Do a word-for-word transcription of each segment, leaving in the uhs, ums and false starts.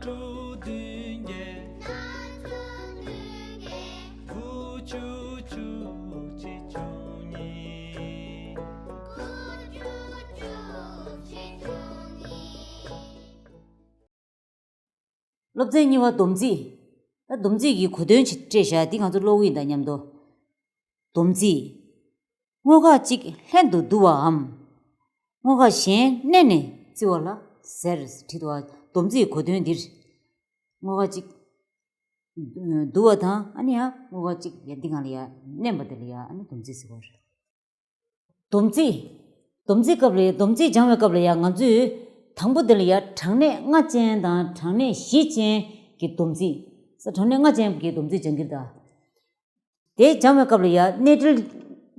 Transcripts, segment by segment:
སློབ་ཚན་གཉིས་པ་སྡོམ་རྩིས། ད་སྡོམ་རྩིས་ཀྱི་གོ་དོན་ཅིག་བཀྲལ་བཞག་འདི་ང་ཚོ་ཀློག་གི་ཡིན་ད་མཉམ་དུ། སྡོམ་རྩིས། སྔོ་ཁ་གཅིག་ལྷན་དུ་བསྡུ་བའམ། སྔོ་ཁ་གཞན་བསྣན་ནས་བརྩི་བ་ལ་ཟེར་བྲིས་འདུག་བ། སྡོམ་རྩིས་གོ་དོན་འདིར། སྔོ་ཁ་གཅིག་བསྡུ་བ་དང་ཨ་ནི་ཡང་སྔོ་ཁ་གཅིག་ཡ་འདི་གང་ལ་ཡ་བསྣན་པ་དེ་ལ་ཡ་ཨ་ནི་སྡོམ་རྩིས་ཟེར་བ་རེད། སྡོམ་རྩིས། སྡོམ་རྩིས་སྐབས་ལ་སྡོམ་རྩིས་སྦྱང་བའི་སྐབས་ལ་ཡང་ང་ཚོས་དང་པོ་དེ་ལ་ཡང་གྲངས་གནས་ལྔ་ཅན་དང་གྲངས་གནས་བཞི་ཅན་གྱི་སྡོམ་རྩིས། ས་གྲངས་གནས་ལྔ་ཅན་གྱི་སྡོམ་རྩིས་སྦྱང་གི་རེད་ད། དེ་སྦྱང་བའི་སྐབས་ལ་ཡང་གནས་འབྲེལ་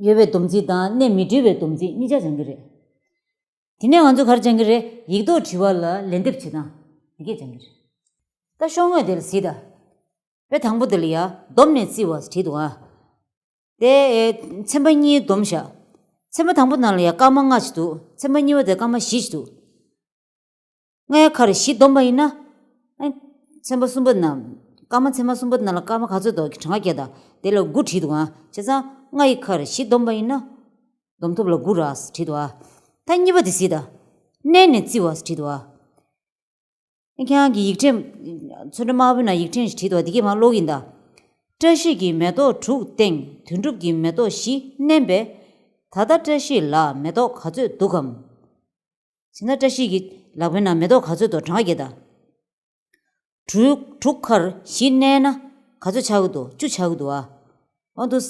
ཡོད་པའི་སྡོམ་རྩིས་དང་གནས་མི་འབྲེལ་བའི་སྡོམ་རྩིས་གཉིས་ཆ་སྦྱང་གི་རེད། དེ་ནས་ང་ཚོས་ག་རེ་སྦྱང་གི་རེད། ཡིག་ཐོག་དྲི་བ་ལ་ལན་འདེབས་བྱེད་སྟངས་དེ་གས་སྦྱང་གི་རེད། ད་ཤོག་ངོས་དེ་ལ་གཟིགས་ད། དཔེ་དང་པོ་དེ་ལ་ཡང་སྡོམ་ནས་བརྩི་བ་བྲིས་འདུག་ཨ། དེ་ཚན་པ་གཉིས་བསྡོམས་བཞག་ཚན་པ་དང་པོ་ནང་ལ་ཡང་སྐར་མ་ལྔ་ཞིག་འདུག་ཚན་པ་གཉིས་པ་དེ་སྐར་མ་བཞི་ཞིག་འདུག་ལྔའི་ཁར་བཞི་བསྡོམས་པ་ཡིན་ན། ཨ། ཚན་པ་གསུམ་པ་ནང་། སྐར་མ་ཚན་པ་གསུམ་པ་ནང་ལ་སྐར་མ་ག་ཚོད་འདུག་གྲངས་ཀ་བརྒྱབ་དང་དེ་ལ་དགུ་བྲིས་འདུག་ཨ། བྱས་ཙང་ལྔ་ཡི་ཁར་བཞི་བསྡོམས་པ་ཡིན་ན། བསྡོམས་ཐོབ་ལ་དགུ་རག་བྲིས་འདུག་ཨ། ད་གཉིས་པ་དེ་གཟིགས་དང་། བསྣན་ནས་བརྩི་བ་བྲིས་འདུག་ཨ། ཁྱེད་རང་གི་ཡིག་ཕྲེང་། ཚོན་ཁྲ་དམར་པོའི་ནང་ཡིག་ཕྲེང་ཞིག་བྲིས་འདུག་འདི་གས་མར་ཀློག་གི་ཡིན་ད། བཀྲ་ཤིས་ཀྱིས་མེ་ཏོག་དྲུག་བཏིང་དོན་གྲུབ་ཀྱིས་མེ་ཏོག་བཞི་བསྣན་པས། ད་ལྟ་བཀྲ་ཤིས་ལ་མེ་ཏོག་ག་ཚོད་འདུག་གམ། བྱས་ན་བཀྲ་ཤིས་ཀྱི་ལག་པའི་ནང་མེ་ཏོག་ག་ཚོད་འདུག་གྲངས་ཀ་བརྒྱབ་ད། དྲུག་དྲུག་ཁར་བཞི་བསྣན་ན་ག་ཚོད་ཆགས་ཀྱི་འདུག་བཅུ་ཆགས་ཀྱི་འདུག་ཨ། འོ་འདུག་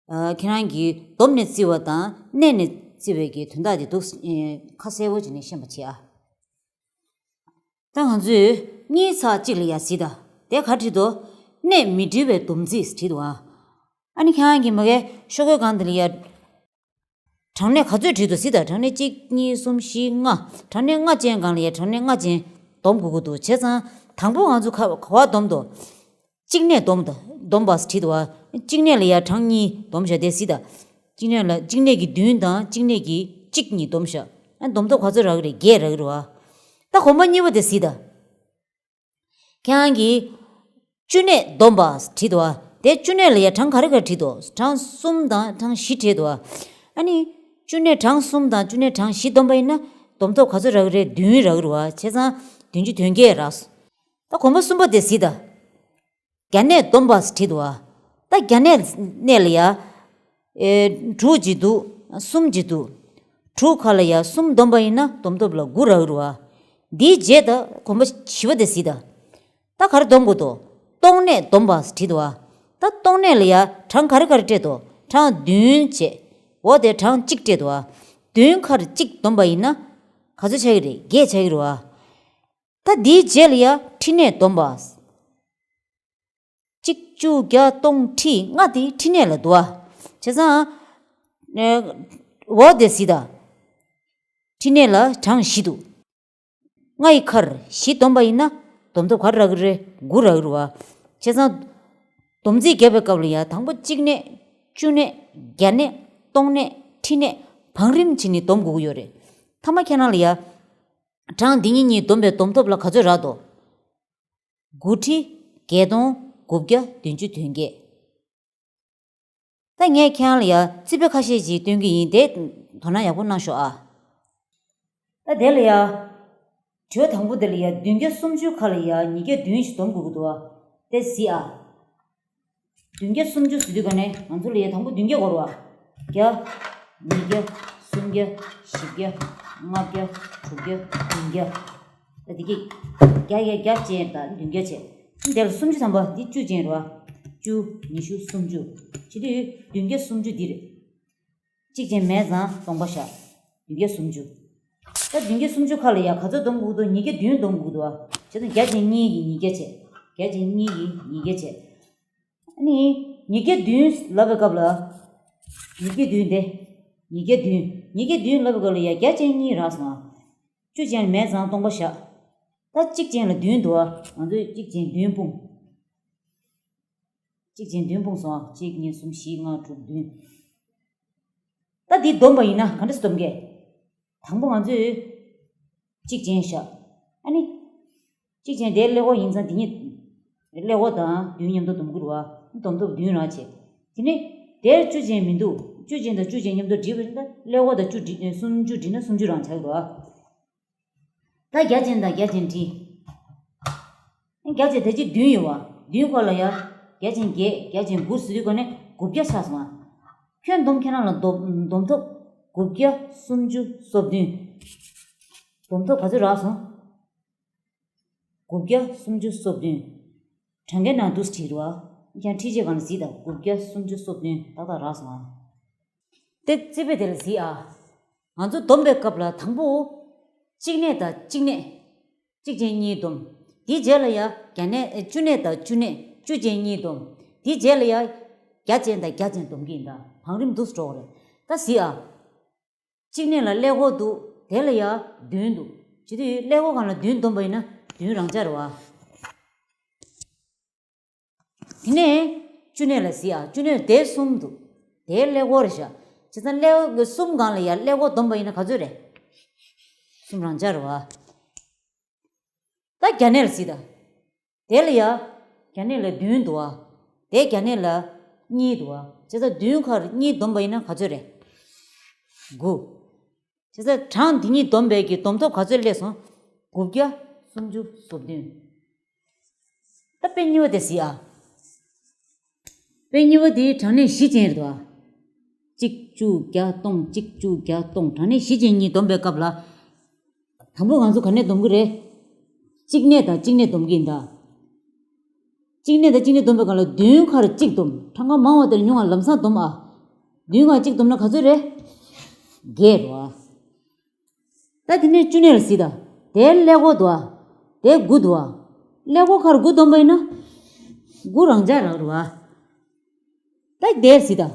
ཨ། ཁྱེད་རང་གིས་བསྡོམས་ནས་བརྩི་བ་དང་བསྣན་ནས་བརྩི་བའི་གི་དོན་དག་དེ་འདུག་ཨེ། ཁ་གསལ་པོ་བྱས་ནས་ཤེས་པ་བྱེད་ཨ། ད་ང་ཚོས་གཉིས་ཚེག་གཅིག་ལ་ཡ་གཟིགས་དང་དེ་ག་བྲིས་འདུག་གནས་མི་འབྲེལ་བའི་སྡོམ་རྩིས་བྲིས་འདུག་ཨ། ཨ་ནི་ཁྱེད་རང་གིས་མ་གིའི་ཤོག་གུའི་སྒང་དེ་ལ་ཡ། གྲངས་གནས་ག་ཚོད་བྲིས་འདུག་གཟིགས་དང་། གྲངས་གནས་གཅིག་གཉིས་གསུམ་བཞི་ལྔ། གྲངས་གནས་ལྔ་ཅན་སྒང་ལ་ཡ་གྲངས་གནས་ལྔ་ཅན་སྡོམ་དགོས་ཀྱི་འདུག་བྱས་ཙང་དང་པོ་ང་ཚོ་ག་ག་པར་སྡོམ་འདུག་གཅིག་གནས་སྡོམ་དང་སྡོམ་པ་བྲིས་འདུག་བ། གཅིག་གནས་ལ་ཡ་གྲངས་གཉིས་སྡོམ་བཞག་དེ་གཟིགས་དང་། གཅིག་གནས་ལ་གཅིག་གནས་ཀྱི་བདུན་དང་གཅིག་གནས་ཀྱི་གཅིག་གཉིས་སྡོམ་བཞག་ཨ། སྡོམ་ཐོབ་ག་ཚོད་རག་གི་རེད། བརྒྱད་རག་གི་རེད་བ། ད་གོམ་པ་གཉིས་པ་དེ་གཟིགས་དང་། ཁྱེད་རང་གིས་བཅུ་གནས་སྡོམ་པ་བྲིས་འདུག་བ། དེ་བཅུ་གནས་ལ་ཡ་གྲངས་ག་རེ་ག་རེ་བྲིས་འདུག་གྲངས་གསུམ་དང་གྲངས་བཞི་བྲིས་འདུག་བ། ཨ་ནི། བཅུ་གནས་གྲངས་གསུམ་དང་བཅུ་གནས་གྲངས་བཞི་བསྡོམས་པ་ཡིན་ན་སྡོམ་ཐོབ་ག་ཚོད་རག་གི་རེད། བདུན་རག་གི་རེད་བ། བྱས་ཙང་བདུན་ཅུ་དོན་བརྒྱད་རག་སོང་། ད་གོམ་པ་གསུམ་པ་དེ་གཟིགས་དང་། བརྒྱ་གནས་སྡོམ་པ་བྲིས་འདུག་བ། ད་བརྒྱ་གནས་གནས་ལ་ཡ། ཨེ། དྲུག་ཅིག་འདུག་གསུམ་ཅིག་འདུག་དྲུག་ཁ་ལ་ཡ་གསུམ་བསྡོམས་པ་ཡིན་ན་སྡོམ་ཐོབ་ལ་དགུ་རག་གི་རེད་བ། འདིའི་རྗེས་ད་གོམ་པ་བཞི་པ་དེ་གཟིགས་དང་། ད་ག་རེ་སྡོམ་དགོས་འདུག་སྟོང་གནས་སྡོམ་པ་བྲིས་འདུག་བ། ད་སྟོང་གནས་ལ་ཡ་གྲངས་ག་རེ་ག་རེ་སྤྲད་འདུག་གྲངས་བདུན་བྱས། འོ་དེ་གྲངས་གཅིག་སྤྲད་འདུག་བ། བདུན་ཁར་གཅིག་བསྡོམས་པ་ཡིན་ན། ག་ཚོད་ཆགས་ཀྱི་རེད། བརྒྱད་ཆགས་ཀྱི་རེད་བ། ད་འདིའི་རྗེས་ལ་ཡ་ཁྲི་གནས་སྡོམ་པ། གཅིག་བཅུ་བརྒྱ་སྟོང་ཁྲི་ལྔ་དེ་ཁྲི་གནས་ལ་འདུག་བ། བྱས་ཙང་། ཨེ། འོ་དེ་གཟིགས་དང་། ཁྲི་གནས་ལ་གྲངས་བཞི་འདུག་ལྔ་ཡི་ཁར་བཞི་བསྡོམས་པ་ཡིན་ན་སྡོམ་ཐོབ་ག་རེ་རག་གི་རེད། དགུ་རག་གི་རེད་བ། བྱས་ཙང་། སྡོམ་རྩིས་བརྒྱབ་པའི་སྐབས་ལ་ཡ་དང་པོ་གཅིག་གནས། བཅུ་གནས། བརྒྱ་གནས། སྟོང་གནས། ཁྲི་གནས། བང་རིམ་བྱས་ནས་སྡོམ་དགོས་ཀྱི་ཡོད་རེད། མཐའ་མ་ཁྱེད་རང་ལ་ཡ། གྲངས་འདི་གཉིས་གཉིས་བསྡོམས་པའི་སྡོམ་ཐོབ་ལ་ག་ཚོད་རག་འདུག་དགུ་ཁྲི་བརྒྱད་སྟོང་དགུ་བརྒྱ་བདུན་ཅུ་དོན་བརྒྱད། ད་ངས་ཁྱེད་རང་ལ་ཡ་རྩིས་དཔེ་ཁ་ཤས་ཅིག་སྟོན་གྱི་ཡིན། དེ་དོ་སྣང་ཡག་པོ་གནང་ཤོག་ཨ། ད་དེ་ལ་ཡ། དྲི་བ་དང་པོ་དེ་ལ་ཡ་བདུན་བརྒྱ་སུམ་ཅུ་ཁ་ལ་ཡ་ཉིས་བརྒྱ་བདུན་ཞིག་སྡོམ་དགོས་ཀྱི་འདུག་ཨ། དེ་གཟིགས་ཨ། བདུན་བརྒྱ་སུམ་ཅུ་ཟེར་དུས་ག་ནས་ང་ཚོ་ལ་ཡ་དང་པོ་བདུན་བརྒྱ་འགོར་བ། བརྒྱ། ཉིས་བརྒྱ། སུམ་བརྒྱ། བཞི་བརྒྱ། ལྔ་བརྒྱ། དྲུག་བརྒྱ། བདུན་བརྒྱ། ད་འདི་གི་བརྒྱ་བརྒྱ་བརྒྱ་ཅན་དང་བདུན་བརྒྱ་བྱས། དེ་ལ་སུམ་ཅུ་ཐམ་པ་འདི་བཅུ་ཅན་རེད་བ། བཅུ། ཉི་ཤུ། སུམ་ཅུ། བྱེད་དུས་བདུན་བརྒྱ་སུམ་ཅུ་འདི་རེད། གཅིག་ཅན་མེད་ཙང་སྟོང་པ་བཞག་བདུན་བརྒྱ་སུམ་ཅུ། ད་བདུན་བརྒྱ་སུམ་ཅུ་ཁ་ལ་ཡ་ག་ཚོད་སྡོམ་དགོས་འདུག་ཉིས་བརྒྱ་བདུན་སྡོམ་དགོས་འདུག་བ། བྱས་ཙང་བརྒྱ་ཅན་གཉིས་ཀྱིས་ཉིས་བརྒྱ་བྱས། བརྒྱ་ཅན་གཉིས་ཀྱིས་ཉིས་བརྒྱ་བྱས། ཨ་ནི། ཉིས་བརྒྱ་བདུན་ལབ་པའི་སྐབས་ལ། ཉིས་བརྒྱ་བདུན་དེ། ཉིས་བརྒྱ་བདུན། ཉིས་བརྒྱ་བདུན་ལབ་པའི་སྐབས་ལ་ཡ་བརྒྱ་ཅན་གཉིས་རག་སོང་ཨ། བཅུ་ཅན་མེད་ཙང་སྟོང་པ་བཞག་ད་གཅིག་ཅན་ལ་བདུན་འདུག་ཨ། ང་ཚོས་གཅིག་ཅན་བདུན་སྤུངས། གཅིག་ཅན་བདུན་སྤུངས་སོང་ཨ། གཅིག་གཉིས་གསུམ་བཞི་ལྔ་དྲུག་བདུན། ད་འདི་བསྡོམས་པ་ཡིན་ན་ག་འདྲ་སེ་སྡོམ་གས། དང་པོ་ང་ཚོས་གཅིག་ཅན་བཞག་ཨ་ནི། གཅིག་ཅན་དེ་ཀླད་ཀོར་ཡིན་ཙང་དེ་གཉིས། ཀླད་ཀོར་དང་བདུན་མཉམ་དུ་སྡོམ་གྱི་རེད་བ། སྡོམ་ཐོབ་བདུན་རང་བྱས། དེ་ནས་དེར་བཅུ་ཅན་མི་འདུག་བཅུ་ཅན་དང་བཅུ་ཅན་མཉམ་དུ་སྒྲིལ་བ་ཡིན་ན་ཀླད་ཀོར་དང་བཅུ་སྒྲིལ་སུམ་ཅུ་སྒྲིལ་ན་སུམ་ཅུ་རང་ཆགས་ཀྱི་རེད་བ། ད་བརྒྱ་ཅན་དང་བརྒྱ་ཅན་སྒྲིལ། བརྒྱ་ཅན་ད་ཅི་བདུན་ཡོད་བ། བདུན་ཁ་ལ་ཡ། བརྒྱ་ཅན་བརྒྱད། བརྒྱ་ཅན་དགུ་ཟེར་དུས་ག་ནས་དགུ་བརྒྱ་ཆགས་སོང་ང་། ཁྱོན་བསྡོམས་ཁྱེད་རང་ལ་བསྡོམས་བསྡོམས་ཐོབ། དགུ་བརྒྱ་སུམ་ཅུ་སོ་བདུན། བསྡོམས་ཐོབ་ག་ཚོད་རག་སོང་། དགུ་བརྒྱ་སུམ་ཅུ་སོ་བདུན། གྲངས་ཀའི་ནང་དུ་བྲིས་རོགས། ཡང་ཁྲིད་བྱེད་སྒང་ལ་གཟིགས་དང་དགུ་བརྒྱ་སུམ་ཅུ་སོ་བདུན་ཏག་ཏག་རག་སོང་ཨ། དེ་རྩིས་དཔེ་དེ་ལ་གཟིགས་ཨ། ང་ཚོ་སྡོམ་པའི་སྐབས་ལ་དང་པོ། གཅིག་གནས་དང་གཅིག་གནས། གཅིག་ཅན་གཉིས་སྡོམ། དེའི་རྗེས་ལ་ཡ་བརྒྱ་གནས་བཅུ་གནས་དང་བཅུ་གནས་བཅུ་ཅན་གཉིས་སྡོམ། དེའི་རྗེས་ལ་ཡ་བརྒྱ་ཅན་དང་བརྒྱ་ཅན་སྡོམ་གྱི་ཡིན་ད། བང་རིམ་འདུག་སེ་འགྲོ་གི་རེད། ད་གཟིགས་ཨ། གཅིག་གནས་ལ་ཀླད་ཀོར་འདུག་དེ་ལ་ཡ་བདུན་འདུག་བྱེད་དུས་ཀླད་ཀོར་སྒང་ལ་བདུན་སྡོམ་པ་ཡིན་ན་བདུན་རང་ཆགས་རེད་བ། དེ་ནས་བཅུ་གནས་ལ་གཟིགས་ཨ། བཅུ་གནས་དེ་གསུམ་འདུག་དེ་ཀླད་ཀོར་རེད་ཤག་བྱས་ཙང་ཀླད་ཀོར་གསུམ་སྒང་ལ་ཡ་ཀླད་ཀོར་སྡོམ་པ་ཡིན་ན་ག་ཚོད་རེད། གསུམ་རང་ཆགས་རེད་བ། ད་བརྒྱ་གནས་ལ་གཟིགས་དང་། དེ་ལ་ཡ། བརྒྱ་གནས་ལ་བདུན་འདུག་བ། དེ་བརྒྱ་གནས་ལ་གཉིས་འདུག་བ། བྱས་ཙང་བདུན་ཁར་གཉིས་བསྡོམས་པ་ཡིན་ན་ག་ཚོད་རེད། དགུ། བྱས་ཙང་གྲངས་འདི་གཉིས་བསྡོམས་པའི་གི་བསྡོམས་ཐོབ་ག་ཚོད་སླེབས་སོང་། དགུ་བརྒྱ་སུམ་ཅུ་སོ་བདུན། ད་དཔེ་གཉིས་པ་དེ་གཟིགས་ཨ། དཔེ་གཉིས་པ་དེ་གྲངས་གནས་བཞི་ཅན་རེད་དོ། གཅིག་བཅུ་བརྒྱ་སྟོང་། གཅིག་བཅུ་བརྒྱ་སྟོང་། གྲངས་གནས་བཞི་ཅན་གཉིས་བསྡོམས་པའི་སྐབས་ལ། དང་པོ་ང་ཚོ་ག་ནས་སྡོམ་གི་རེད། གཅིག་གནས་དང་གཅིག་གནས་སྡོམ་གི་ཡིན་ད། གཅིག་གནས་དང་གཅིག་གནས་སྡོམ་པའི་སྐབས་ལ་བདུན་ཁར་གཅིག་སྡོམ། གྲངས་ཀ་མང་བ་དེར་ཉུང་བ་ལམ་སང་སྡོམ་ཨ། བདུན་ཁར་གཅིག་སྡོམ་ན་ག་ཚོད་རེད། བརྒྱད་རེད་བ། ད་དེ་ནས་བཅུ་གནས་ལ་གཟིགས་དང་། དེའི་ཀླད་ཀོར་འདུག་ཨ། དེ་དགུ་འདུག་ཨ། ཀླད་ཀོར་ཁར་དགུ་སྡོམ་པ་ཡིན་ན། དགུ་རང་འཇགས་རག་རེད་བ། ད་དེར་གཟིགས་དང་།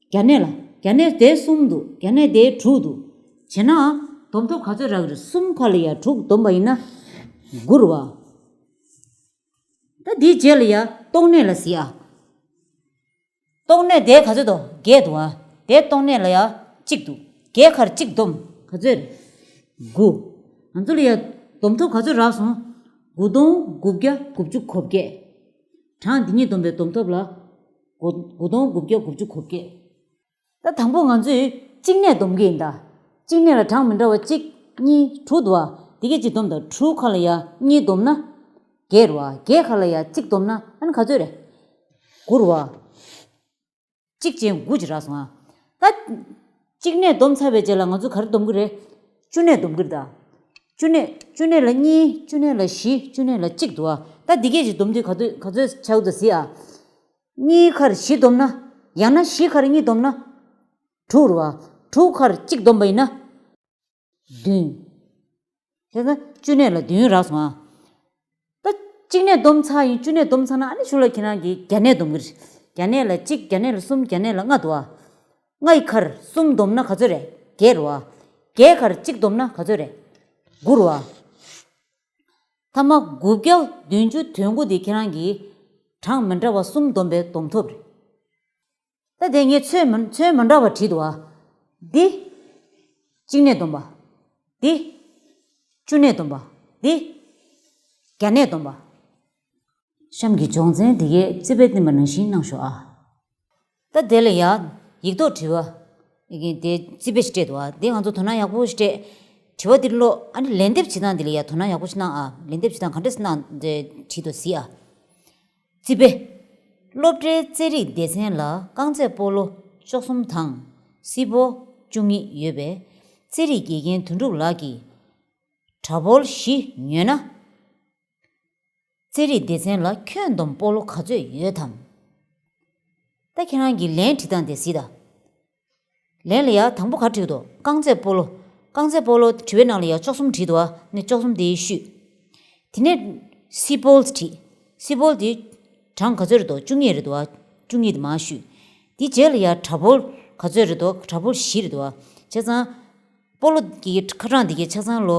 བརྒྱ་གནས་ལ། བརྒྱ་གནས་དེ་གསུམ་འདུག་བརྒྱ་གནས་དེ་དྲུག་འདུག་བྱས་ན། བསྡོམས་ཐོབ་ག་ཚོད་རག་གི་རེད། གསུམ་ཁ་ལ་ཡ་དྲུག་བསྡོམས་པ་ཡིན་ན། དགུ་རེད་བ། ད་དེའི་རྗེས་ལ་ཡ་སྟོང་གནས་ལ་གཟིགས་ཨ། སྟོང་གནས་དེ་ག་ཚོད་འདུག་བརྒྱད་འདུག་ཨ། དེ་སྟོང་གནས་ལ་ཡ་གཅིག་འདུག་བརྒྱད་ཁར་གཅིག་བསྡོམས་ག་ཚོད་རེད། དགུ། ང་ཚོ་ལ་ཡ་བསྡོམས་ཐོབ་ག་ཚོད་རག་སོང་། དགུ་སྟོང་དགུ་བརྒྱ་དགུ་བཅུ་གོ་བརྒྱད། གྲངས་འདི་གཉིས་བསྡོམས་པའི་བསྡོམས་ཐོབ་ལ། དགུ་དགུ་སྟོང་དགུ་བརྒྱ་དགུ་བཅུ་གོ་བརྒྱད། ད་དང་པོ་ང་ཚོས་གཅིག་གནས་སྡོམ་གྱི་ཡིན་ད། གཅིག་གནས་ལ་གྲངས་མི་འདྲ་བ་གཅིག་གཉིས་དྲུག་འདུག་བ། འདི་གས་གཅིག་བསྡོམས་དང་། དྲུག་ཁ་ལ་ཡ་གཉིས་བསྡོམས་ན། བརྒྱད་རེད་བ། བརྒྱད་ཁ་ལ་ཡ་གཅིག་བསྡོམས་ན་ཨ་ནི་ག་ཚོད་རེད། དགུ་རེད་བ། གཅིག་བྱས་དགུ་ཅིག་རག་སོང་ཨ། ད། གཅིག་གནས་བསྡོམས་ཚར་བའི་རྗེས་ལ་ང་ཚོ་ག་རེ་སྡོམ་གི་རེད། བཅུ་གནས་སྡོམ་གི་རེད་ད། བཅུ་གནས་བཅུ་གནས་ལ་གཉིས། བཅུ་གནས་ལ་བཞི། བཅུ་གནས་ལ་གཅིག་འདུག་ཨ། ད་འདི་གས་ཅིག་བསྡོམས་དུས་ག་ཚོད་ག་ཚོད་ཆགས་འདུག་གཟིགས་ཨ། གཉིས་ཁར་བཞི་བསྡོམས་ན། ཡང་ན་བཞི་ཁར་གཉིས་བསྡོམས་ན། དྲུག་རེད་བ། དྲུག་ཁར་གཅིག་བསྡོམས་པ་ཡིན་ན། བདུན། བྱས་ཙང་བཅུ་གནས་ལ་བདུན་རག་སོང་ཨ། ད་གཅིག་གནས་བསྡོམས་ཚར་ཡིན། བཅུ་གནས་བསྡོམས་ཚར་ན་ཨ་ནི་གཞུག་ལ་ཁྱེད་རང་གིས་བརྒྱ་གནས་སྡོམ་གི་རེད། བརྒྱ་གནས་ལ་གཅིག་བརྒྱ་གནས་ལ་གསུམ། བརྒྱ་གནས་ལ་ལྔ་འདུག་ཨ། ལྔ་ཡི་ཁར་གསུམ་བསྡོམས་ན་ག་ཚོད་རེད། བརྒྱད་རེད་བ། བརྒྱད་ཁར་གཅིག་བསྡོམས་ན་ག་ཚོད་རེད། དགུ་རེད་བ། མཐའ་མ་དགུ་བརྒྱ་བདུན་ཅུ་དོན་དགུ་དེ་ཁྱེད་རང་གིས་གྲངས་མི་འདྲ་བ་གསུམ་བསྡོམས་པའི་བསྡོམས་ཐོབ་རེད། ད་དེ་ངས་ཚོན་མི་ཚོན་མི་འདྲ་བ་བྲིས་འདུག་བ། འདི། གཅིག་གནས་བསྡོམས་པ། འདི། བཅུ་གནས་བསྡོམས་པ། འདི། བརྒྱ་གནས་བསྡོམས་པ། གཤམ་གྱི་སྦྱོང་ཚན་འདི་གའི་རྩིས་དཔེ་བསྟན་པ་ནང་བཞིན་གནང་ཤོག་ཨ། ད་དེ་ལ་ཡ། ཡིག་ཐོག་དྲི་བ། ཡི་གེ་དེ་རྩིས་དཔེ་ཞིག་སྤྲད་འདུག་བ། དེ་ང་ཚོ་དོ་སྣང་ཡག་པོ་ཞིག་སྤྲད། དྲི་བ་འདི་ཀློག་ཨ་ནི་ལན་འདེབས་བྱེད་སྟངས་འདི་ལ་ཡ་དོ་སྣང་ཡག་པོ་ཞིག་གནང་ཨ། ལན་འདེབས་བྱེད་སྟངས་ག་འདྲས་གནང་དེ་བྲིས་འདུག་གཟིགས་ཨ། རྩིས་དཔེ། སློབ་གྲྭའི་རྩེད་རིགས་སྡེ་ཚན་ལ་རྐང་རྩེད་སྤོ་ལོ་བཅུ་གསུམ་དང་། སེ་བོལ་བཅུ་གཉིས་ཡོད་པས། རྩེད་རིགས་དགེ་རྒན་དོན་གྲུབ་ལགས་ཀྱིས། དྲ་སྦོལ་བཞི་ཉོས་ན། རྩེད་རིགས་སྡེ་ཚན་ལ་ཁྱོན་བསྡོམས་སྤོ་ལོ་ག་ཚོད་ཡོད་དམ། ད་ཁྱེད་རང་གིས་ལན་བྲིས་སྟངས་དེ་གཟིགས་དང་། ལན་ལ་ཡ་དང་པོ་ག་བྲིས་འདུག་རྐང་རྩེད་སྤོ་ལོ། རྐང་རྩེད་སྤོ་ལོ་དྲི་བའི་ནང་ལ་ཡ་བཅུ་གསུམ་བྲིས་འདུག་བ། ནི་བཅུ་གསུམ་དེ་བཤུས། དེ་ནས་སེ་བོལ་བྲིས། སེ་བོལ་དེ་གྲངས་ག་ཚོད་རེད་འདུག་བཅུ་གཉིས་རེད་འདུག་བ། བཅུ་གཉིས་དེ་མར་བཤུས། དེ་རྗེས་ལ་ཡ་དྲ་སྦོལ་ག་ཚོད་རེད་འདུག་དྲ་སྦོལ་བཞི་རེད་འདུག་བ། བྱས་ཙང་། སྤོ་ལོ་གི་ཁ་གྲངས་དེ་གའི་ཆ་ཚང་ལོ།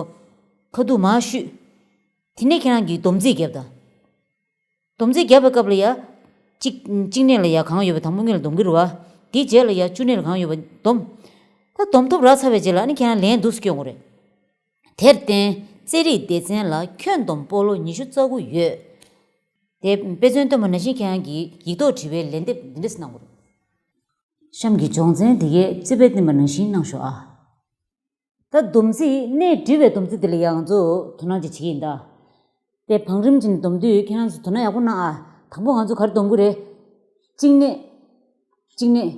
ཁ་ཐུག་མར་བཤུས། དེ་ནས་ཁྱེད་རང་གིས་སྡོམ་རྩིས་བརྒྱབ་དང་། སྡོམ་རྩིས་བརྒྱབ་པའི་སྐབས་ལ་ཡ། གཅིག་གཅིག་གནས་ལ་ཡ་གང་ཡོད་པ་དང་པོ་ངེད་ལ་སྡོམ་གྱི་རེད་བ། དེའི་རྗེས་ལ་ཡ་བཅུ་གནས་ལ་གང་ཡོད་པ་སྡོམ། ད་སྡོམ་ཐོབ་རག་ཚར་བའི་རྗེས་ལ་ཨ་ནི་ཁྱེད་རང་ལན་འདུག་སེ་སྐྱོན་དགོས་རེད། དེར་བརྟེན། རྩེད་རིགས་སྡེ་ཚན་ལ་ཁྱོན་བསྡོམས་སྤོ་ལོ་ཉི་ཤུ་རྩ་དགུ་ཡོད། དེ་དཔེ་མཚོན་སྟོན་པ་ནང་བཞིན་ཁྱེད་རང་གིས་ཡིག་ཐོག་བྲིས་པའི་ལན་འདེབས་འདི་འདྲ་གནང་དགོས། གཤམ་གྱི་སྦྱོང་ཚན་འདི་གའི་རྩིས་དཔེ་བསྟན་པ་ནང་བཞིན་གནང་ཤོག་ཨ། ད་སྡོམ་རྩིས་གནས་འགྲིག་པའི་སྡོམ་རྩིས་འདི་ལ་ཡང་ང་ཚོ་དོ་སྣང་ཅིག་བྱེད་ཀྱི་ཡིན་ད། དེ་བང་རིམ་ཅིག་ནས་སྡོམ་དུས་ཁྱེད་རང་ཚོ་དོ་སྣང་ཡག་པོ་གནང་ཨ། དང་པོ་ང་ཚོ་ག་རེ་སྡོམ་གི་རེད། གཅིག་གནས། གཅིག་གནས།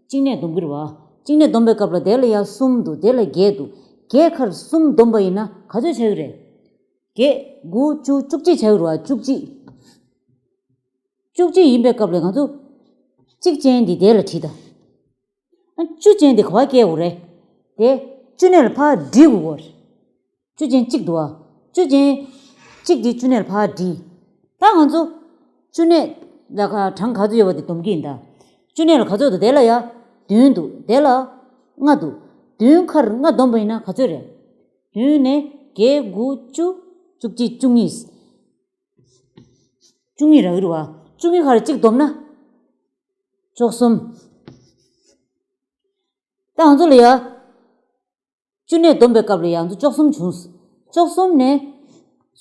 གཅིག་གནས་སྡོམ་གི་རེད་བ། གཅིག་གནས་སྡོམ་པའི་སྐབས་ལ་དེ་ལ་ཡང་གསུམ་འདུག་དེ་ལ་བརྒྱད་འདུག་བརྒྱད་ཁར་གསུམ་སྡོམ་པ་ཡིན་ན་ག་ཚོད་ཆགས་ཀྱི་རེད། བརྒྱད། དགུ། བཅུ། བཅུ་གཅིག་ཆགས་ཀྱི་རེད་བ། བཅུ་གཅིག་བཅུ་གཅིག་ཡིན་པའི་སྐབས་ལ་ང་ཚོ་གཅིག་ཅན་འདི་དེ་ལ་བྲིས་ད། ཨ། བཅུ་ཅན་དེ་ག་པར་སྐྱེལ་དགོས་རེད། དེ་བཅུ་གནས་ལ་ཕར་སྒྲིལ་དགོས་རེད། བཅུ་ཅན་གཅིག་འདུག་བ། བཅུ་ཅན་གཅིག་དེ་བཅུ་གནས་ལ་ཕར་སྒྲིལ། ད་ང་ཚོ་བཅུ་གནས་ལ་ག་གྲངས་ག་ཚོད་ཡོད་པ་དེ་སྡོམ་གྱི་ཡིན་ད། བཅུ་གནས་ལ་ག་ཚོད་འདུག་དེ་ལ་ཡ་བདུན་འདུག་དེ་ལ་ལྔ་འདུག་བདུན་ཁར་ལྔ་སྡོམ་པ་ཡིན་ན་ག་ཚོད་རེད། བདུན་ནས་བརྒྱད། དགུ། བཅུ། བཅུ་གཅིག་བཅུ་གཉིས། བཅུ་གཉིས་རག་གི་རེད་བ། བཅུ་གཉིས་ཁར་གཅིག་སྡོམ་ན། བཅུ་གསུམ། ད་ང་ཚོ་ལ་ཡ། བཅུ་གནས་སྡོམ་པའི་སྐབས་ལ་ཡ་ང་ཚོ་བཅུ་གསུམ་བྱུང་། བཅུ་གསུམ་ནས།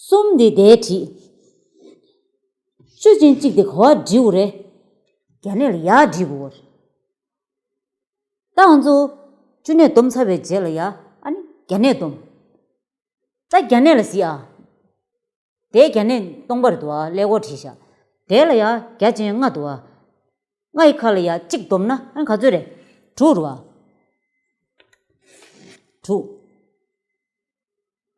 གསུམ་དེ་དེ་བྲིས། བཅུ་ཅན་གཅིག་དེ་ག་པར་སྒྲིལ་དགོས་རེད། བརྒྱ་གནས་ལ་ཡར་སྒྲིལ་དགོས་རེད། ད་ང་ཚོ། བཅུ་གནས་སྡོམ་ཚར་བའི་རྗེས་ལ་ཡ། ཨ་ནི་བརྒྱ་གནས་སྡོམ། ད་བརྒྱ་གནས་ལ་གཟིགས་ཨ། དེ་བརྒྱ་གནས་སྟོང་པ་རེད་འདུག་བ། ཀླད་ཀོར་བྲིས་ཤག་དེ་ལ་ཡ་བརྒྱ་ཅན་ལྔ་འདུག་བ། ལྔ་ཡི་ཁ་ལ་ཡ་གཅིག་སྡོམ་ན་ཨ་ག་ཚོད་རེད། དྲུག་རེད་བ། དྲུག་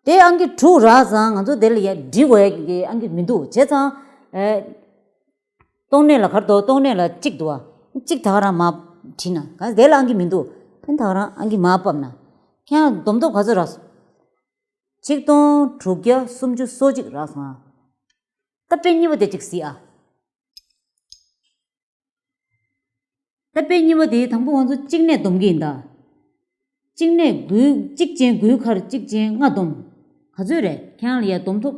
དེ་ཨང་ཀི་དྲུག་རག་ཙང་ང་ཚོ་དེ་ལ་ཡ་སྒྲིལ་དགོས་ཡ་གི་ཨང་ཀི་མི་འདུག་བྱས་ཙང་། ཨེ། སྟོང་གནས་ལ་ག་རེ་འདུག་སྟོང་གནས་ལ་གཅིག་འདུག་བ། གཅིག་ད་ག་རང་མར་བྲིས་ན་ག་དེ་ལ་ཨང་ཀི་མི་འདུག་ཨ་ནི་ད་ག་རང་ཨང་ཀི་མར་ཕབ་ན། ཁྱེད་རང་སྡོམ་སྟོབས་ག་ཚོད་རག་སོང་། ཆིག་སྟོང་དྲུག་བརྒྱ་སུམ་ཅུ་སོ་གཅིག་རག་སོང་ཨ། ད་དཔེ་གཉིས་པ་དེ་གཅིག་གཟིགས་ཨ། ད་དཔེ་གཉིས་པ་དེ་དང་པོ་ང་ཚོ་གཅིག་གནས་སྡོམ་གྱི་ཡིན་ད། གཅིག་གནས་དགུའི་གཅིག་ཅན་དགུའི་ཁར་གཅིག་ཅན་ལྔ་སྡོམ། ག་ཚོད་རེད་ཁྱེད་རང་ལ་ཡ་སྡོམ་ཐུབ།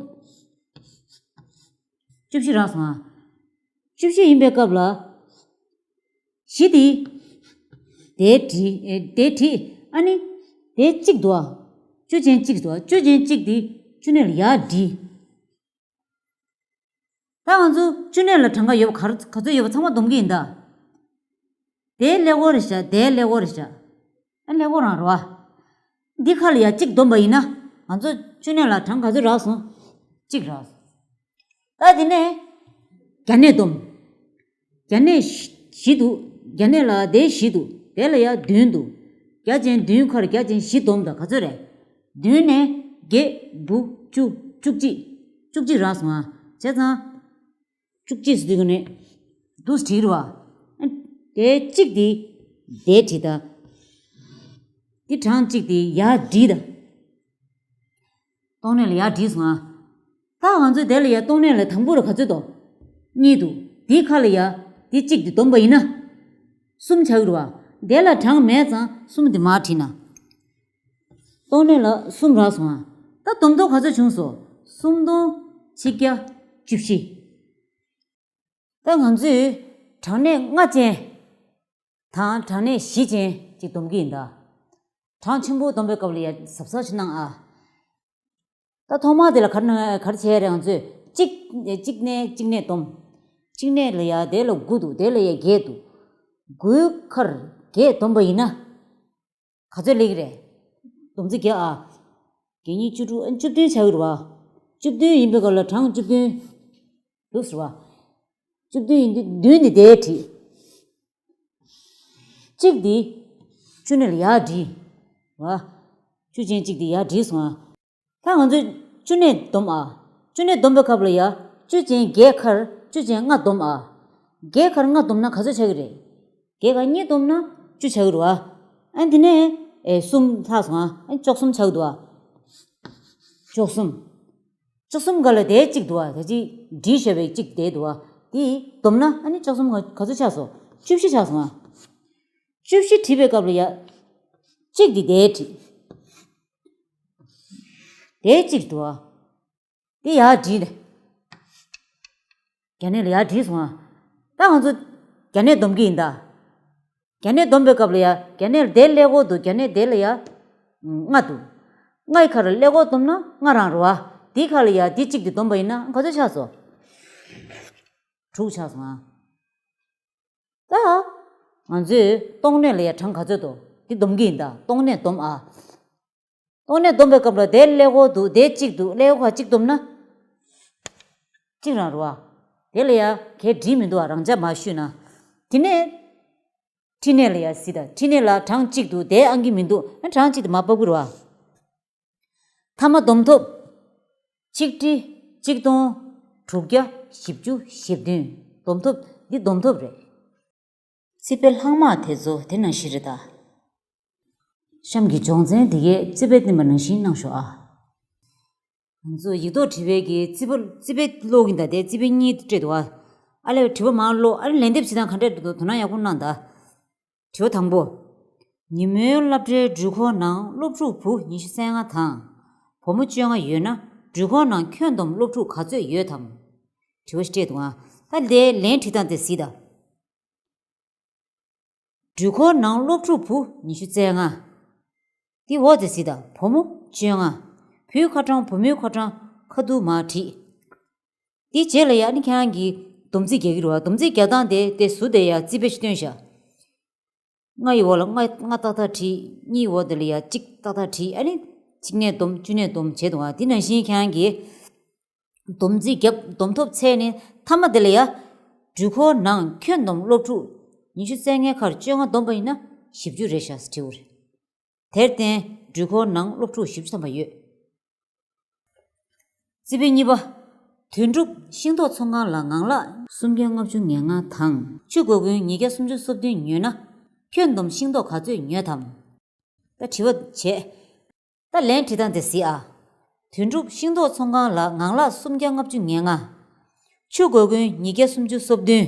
བཅུ་བཞི་རག་སོང་ཨ། བཅུ་བཞི་ཡིན་པའི་སྐབས་ལ། བཞི་དེ། དེ་བྲིས། ཨེ། དེ་བྲིས། ཨ་ནི། དེ་གཅིག་འདུག་ཨ། བཅུ་ཅན་གཅིག་འདུག་ཨ། བཅུ་ཅན་གཅིག་དེ་བཅུ་གནས་ལ་ཡར་བྲིས། ད་ང་ཚོ་བཅུ་གནས་ལ་གྲངས་ཀ་ཡོད་པ་ག་རེ་ག་ཚོད་ཡོད་པ་ཚང་མ་སྡོམ་གྱི་ཡིན་ད། དེའི་ཀླད་ཀོར་རེད་བཞག་དེའི་ཀླད་ཀོར་རེད་བཞག་ཨ་ཀླད་ཀོར་རང་རེད་བ། འདི་ཁ་ལ་ཡ་གཅིག་སྡོམ་པ་ཡིན་ན་ང་ཚོ་བཅུ་གནས་ལ་གྲངས་ག་ཚོད་རག་སོང་། གཅིག་རག་སོང་། ད་དེ་ནས་བརྒྱ་གནས་སྡོམ། བརྒྱ་གནས་བཞི་འདུག་བརྒྱ་གནས་ལ་དེ་བཞི་འདུག་དེ་ལ་ཡ་བདུན་འདུག་བརྒྱ་ཅན་བདུན་ཁར་བརྒྱ་ཅན་བཞི་སྡོམ་དང་ག་ཚོད་རེད། བདུན་ནས་བརྒྱད། དགུ། བཅུ། བཅུ་གཅིག་བཅུ་གཅིག་རག་སོང་ཨ། བྱས་ཙང་། བཅུ་གཅིག་ཟེར་དུས་ཀ་ནས་འདུག་བྲིས་རེད་བ། དེ་གཅིག་དེ་དེ་བྲིས་ད། དེ་གྲངས་གཅིག་དེ་ཡར་བྲིས་ད། སྟོང་གནས་ལ་ཡར་བྲིས་སོང་ཨ། ད་ང་ཚོས་དེ་ལ་ཡ་སྟོང་གནས་ལ་དང་པོ་ར་ག་ཚོད་འདུག་གཉིས་འདུག་དེའི་ཁ་ལ་ཡ་དེ་གཅིག་དེ་སྡོམ་པ་ཡིན་ན། གསུམ་ཆགས་ཀྱི་རེད་བ། དེ་ལ་གྲངས་མེད་ཙང་གསུམ་དེ་མར་བྲིས་ན། སྟོང་གནས་ལ་གསུམ་རག་སོང་ཨ། ད་སྡོམ་སྟོབས་ག་ཚོད་བྱུང་སོང་། སུམ་སྟོང་ཆིག་བརྒྱ་བཅུ་བཞི། ད་ང་ཚོས་གྲངས་གནས་ལྔ་ཅན་དང་གྲངས་གནས་བཞི་ཅན་ཅིག་སྡོམ་གྱི་ཡིན་ད། གྲངས་ཆེན་པོ་སྡོམ་པའི་སྐབས་ལ་ཡ་གཟབ་གཟབ་ཅིག་གནང་ཨ། ད་ཐོག་མར་དེ་ལ་ག་རེ་ག་རེ་བྱས་རེད། ང་ཚོས་གཅིག་གཅིག་གནས་གཅིག་གནས་སྡོམ། གཅིག་གནས་ལ་ཡ་དེ་ལ་དགུ་འདུག་དེ་ལ་ཡ་བརྒྱད་འདུག་དགུའི་ཁར་བརྒྱད་སྡོམ་པ་ཡིན་ན། ག་ཚོད་སླེབས་ཀྱི་རེད། སྡོམ་རྩིས་བརྒྱ་ཨ། བརྒྱད་གཉིས་བཅུ་དྲུག་ཨ་བཅུ་བདུན་ཆགས་ཀྱི་རེད་བ། བཅུ་བདུན་ཡིན་པའི་སྐབས་ལ་གྲངས་བཅུ་བདུན། འདུག་ཟེར་བ། བཅུ་བདུན་ཡིན་དུས་བདུན་ནི་དེ་བྲིས། གཅིག་འདི། བཅུ་གནས་ལ་ཡར་བྲིས། བ། བཅུ་ཅན་གཅིག་འདི་ཡར་བྲིས་སོང་ཨ། ད་ང་ཚོས་བཅུ་གནས་སྡོམ་ཨ། བཅུ་གནས་སྡོམ་པའི་སྐབས་ལ་ཡ། བཅུ་ཅན་བརྒྱད་ཁར་བཅུ་ཅན་ལྔ་སྡོམ་ཨ། བརྒྱད་ཁར་ལྔ་སྡོམ་ན་ག་ཚོད་ཆགས་ཀྱི་རེད། བརྒྱད་ཁར་གཉིས་སྡོམ་ན་བཅུ་ཆགས་ཀྱི་རེད་བ། ཨ་འདི་ནས་ཨེ་གསུམ་ལྷག་སོང་ཨ། ཨ་བཅུ་གསུམ་ཆགས་ཀྱི་འདུག་ཨ། བཅུ་གསུམ། བཅུ་གསུམ་ག་ལ་དེ་གཅིག་འདུག་ཨ། ད་ཅི་བྲིས་བཞག་པའི་གཅིག་དེ་འདུག་ཨ། དེ་སྡོམ་ན་ཨ་ནི་བཅུ་གསུམ་ག་ག་ཚོད་ཆགས་སོང་། བཅུ་བཞི་ཆགས་སོང་ཨ། བཅུ་བཞི་བྲིས་པའི་སྐབས་ལ་ཡ། གཅིག་འདི་དེ་བྲིས། དེ་གཅིག་འདུག་ཨ། དེ་ཡར་བྲིས་ནས། བརྒྱ་གནས་ལ་ཡར་བྲིས་སོང་ཨ། ད་ང་ཚོ་བརྒྱ་གནས་སྡོམ་གྱི་ཡིན་ད། བརྒྱ་གནས་སྡོམ་པའི་སྐབས་ལ་ཡ། བརྒྱ་གནས་དེ་ཀླད་ཀོར་འདུག་བརྒྱ་གནས་དེ་ལ་ཡ། ལྔ་འདུག་ལྔ་ཡི་ཁར་ཀླད་ཀོར་བསྡོམས་ན་ལྔ་རང་རེད་བ། དེའི་ཁ་ལ་ཡ་དེ་གཅིག་དེ་བསྡོམས་པ་ཡིན་ན་ག་ཚོད་ཆགས་སོང་། དྲུག་ཆགས་སོང་ཨ། ད་ང་ཚོས་སྟོང་སྣོད་ལ་ཡ་གྲངས་ག་ཚོད་འདུག་དེ་བསྡོམས་ཀྱི་ཡིན་ད། སྟོང་སྣོད་བསྡོམས་ཨ། སྟོང་སྣོད་བསྡོམས་པའི་སྐབས་ལ་དེ་ཀླད་ཀོར་འདུག་དེ་གཅིག་འདུག་ཀླད་ཀོར་ཁ་གཅིག་བསྡོམས་ན་གཅིག་རང་རེད་བ། དེ་ལ་ཡ་གས་འགྲིག་མི་འདུག་ཨ། རང་འཇགས་མར་བཤུས་ན། དེ་ནས་མཁྲིས་ནད་ལ་ཡ་གཟིགས་དང་། མཁྲིས་ནད་ལ་གྲངས་གཅིག་འདུག་དེ་ཨང་གི་མི་འདུག་ཨ། གྲངས་གཅིག་དེ་མར་ཕབ་དགོས་རེད་བ། མཐའ་མ་བསྡོམས་ཐོབ། ཆིག་ཁྲི། ཆིག་སྟོང་། དྲུག་བརྒྱ། བཞི་བཅུ། བཞི་བདུན། བསྡོམས་ཐོབ་འདི་བསྡོམས་ཐོབ་རེད། རྩིས་པའི་ལྷག་མ་དེ་ཚོ་དེ་ནང་བཞིན་རེད་ད། གཤམ་གྱི་སྦྱོང་ཚན་འདི་གས་རྩིས་པས་བསྟན་པ་ནང་བཞིན་གནང་ཤོག་ཨ། ང་ཚོ་ཡིག་ཐོག་བྲིས་པའི་གི་རྩིས་པ་རྩིས་པའི་ཀློག་གིན་ད་དེ་རྩིས་པའི་གཉིས་སྤྲད་འདུག་ཨ། ཨ་ལས་དྲི་བ་མང་ཀློག་ཨ་ལས་ལན་འདེབས་བྱེད་སྟངས་ག་འདྲས་འདུག་དོ་སྣང་ཡག་པོ་གནང་ད། དྲི་བ་དང་པོ། ཉིན་མོའི་སློབ་གྲྭའི་འགྲུལ་འཁོར་ནང་སློབ་ཕྲུག་བུ་ཉི་ཤུ་རྩ་ལྔ་དང་། བུ་མོ་བཅོ་ལྔ་ཡོད་ན་འགྲུལ་འཁོར་ནང་ཁྱོན་བསྡོམས་སློབ་ཕྲུག་ག་ཚོད་ཡོད་དམ། དྲི་བ་ཞིག་སྤྲད་འདུག་ཨ། ད་དེའི་ལན་བྲིས་སྟངས་དེ་གཟིགས་དང་། འགྲུལ་འཁོར་ནང་སློབ་ཕྲུག་བུ་ཉི་ཤུ་རྩ་ལྔ། དེའི་འོག་དེ་གཟིགས་དང་། བུ་མོ་བཅོ་ལྔ། བུའི་ཁ་གྲངས་བུ་མོའི་ཁ་གྲངས་ཁ་ཐུག་མར་བྲིས། དེའི་རྗེས་ལ་ཡ་ཨ་ནི་ཁྱེད་རང་གིས་སྡོམ་རྩིས་རྒྱག་གི་རེད་བ། སྡོམ་རྩིས་རྒྱག་སྟངས་དེ་དེ་ཟུར་དེ་ཡ་རྩིས་དཔེ་ཞིག་སྟོན་ཤག་ལྔ་ཡི་འོག་ལ་ལྔ་ལྔ་ཏག་ཏག་བྲིས། གཉིས་ཡི་འོག་དེ་ལ་ཡ་གཅིག་ཏག་ཏག་བྲིས། ཨ་ནི་གཅིག་ནས་བསྡོམས། བཅུ་ནས་བསྡོམས་བྱས་འདུག་བ། དེ་ནང་བཞིན་ཁྱེད་རང་གིས་སྡོམ་རྩིས་བརྒྱབ། བསྡོམས་ཐོབ་ཚད་ནི་མཐའ་མ་དེ་ལ་ཡ། འགྲུལ་འཁོར་ནང་ཁྱོན་བསྡོམས་སློབ་ཕྲུག་ཉི་ཤུ་རྩ་ལྔའི་ཁར་བཅོ་ལྔ་བསྡོམས་པ་ཡིན་ན་བཞི་བཅུ་རེད་ཤག་ཟེར་བྲིས་པ་རེད། དེར་བརྟེན་འགྲུལ་འཁོར་ནང་སློབ་ཕྲུག་བཞི་བཅུ་ཐམ་པ་ཡོད། རྩིས་དཔེ་གཉིས་པ། དོན་གྲུབ་ཤིང་ཏོག་ཚོང་ཁང་ལ་ངང་ལག་སུམ་བརྒྱ་ལྔ་བཅུ་ང་ལྔ་དང་ཆུ་སྒོར་གོན་ཉིས་བརྒྱ་སུམ་ཅུ་སོ་བདུན་ཉོས་ན། ཁྱོན་བསྡོམས་ཤིང་ཏོག་ག་ཚོད་ཉོས་དམ། ད་དྲི་བ་བྱས། ད་ལན་བྲིས་སྟངས་དེ་གཟིགས་ཨ། དོན་གྲུབ་ཤིང་ཏོག་ཚོང་ཁང་ལ་ངང་ལག་སུམ་བརྒྱ་ལྔ་བཅུ་ང་ལྔ། ཆུ་སྒོར་གོན་ཉིས་བརྒྱ་སུམ་ཅུ་སོ་བདུན།